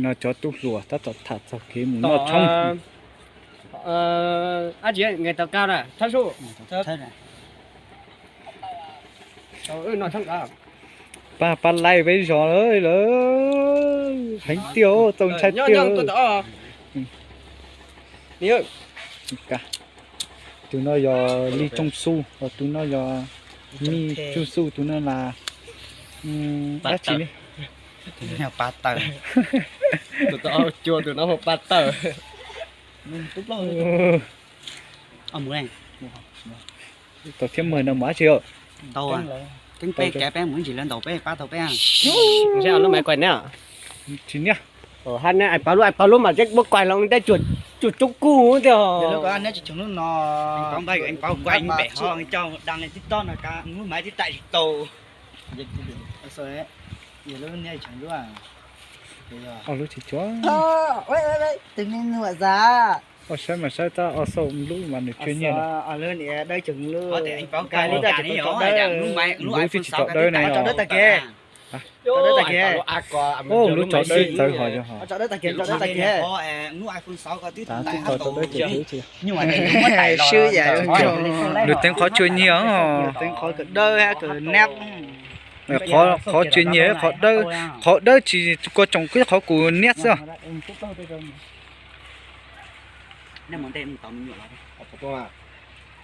No cov tub hluas tab tom tham txog kev mus noj tshoob. Ab tsi, ngày tàu cao nè, thấp xíu. Pab, pab laij peb zos lawm, heev tiag, txaus ntshai tiag. Tus no yog Li Tooj Xu, tus no yog Li Tooj Xu, tus no mas dab tsi ne? Pa Taws. Tus no hu Pa Taws. Tau thiab mawg no mas dab tsi? Peb, peb mus ntsis lawv ntaus peb pab tau peb. Tsis niaj. Hab ne, pab lub, pab lub mas muab kuais los tej tsuas coob kuj tiag. Peb kuais pem ho coj da li tib tob no, lub mas tib tais tsis tau. Lub tsis cuag. Ua saib mas saib tab, o xau lub mas nws cuag nyiaj. Lub twb tsis tso dawb ne. Lub tso dawb txawv hos yog hos. Twb tso dawb ces twb tsis. Lub teeb qhov cuag nyiaj. Qhov cuag nyiaj, qhov dawb, qhov dawb tsis kua tsoom, qhov kuv niab xwb.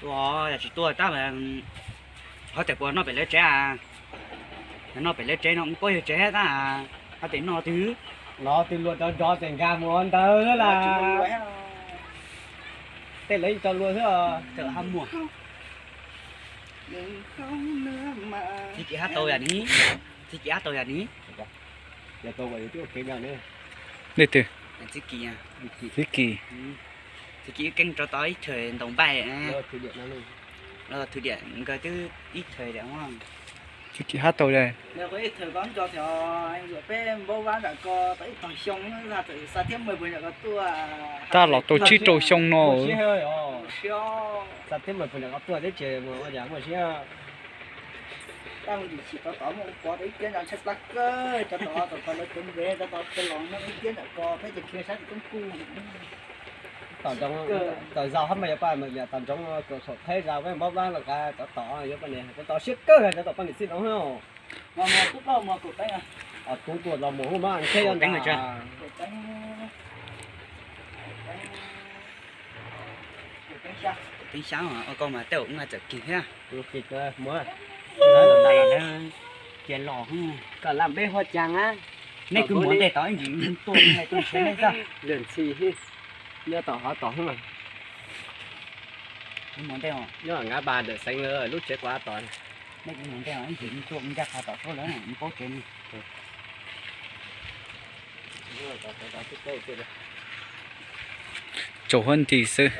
Yog tsis tuaj tab, ho tias puas noj pem lawv tsev a? Noj pem lawv tsev no paub yog tsev tab, ho tias noj twg? Noj twg luag rov nrov ces nkag mus ntawd lawm. Tej lawv yeej tso luag xwb os. Txiv Kim hab tau yam ni, Txiv Kim hab tau yam ni. Nej twg? Txiv Kim. Txiv Kim. Txiv Kim wb keeb rau tau ib txhais ntaus npaij. Thwm diam nkawd twb ib txhais diam. Txiv Kim hab tau. Tab los tau tsib rau xyoo no. Tom ntsoov, tom zos hab mas yuav poj niam txiv tom ntsoov, tom thaum peb zos peb mob vab los kav cov tom yuav poj niam, cov tom siab kawg cov tom poj niam txiv no. Tub tuaj los mus hub mas ntshe yog ntev. Teeb xyab ua koj mas tej zaum ub txawm kis thiab. Cia los kom lam peb huaj caag na. Nej kwv muag ntej tod ib ntsis tuaj, tuaj nrhiav nej xwb. Lwm txhis nyob tom hov tom mas. Nyob Nkav Npas ntawm Xeev lawv lub tsev quav tom. Nej kwv muag ntej ib ntsis tuaj ncaj qha tom suab lawm paub tsev. Tsaus huab nti xwb.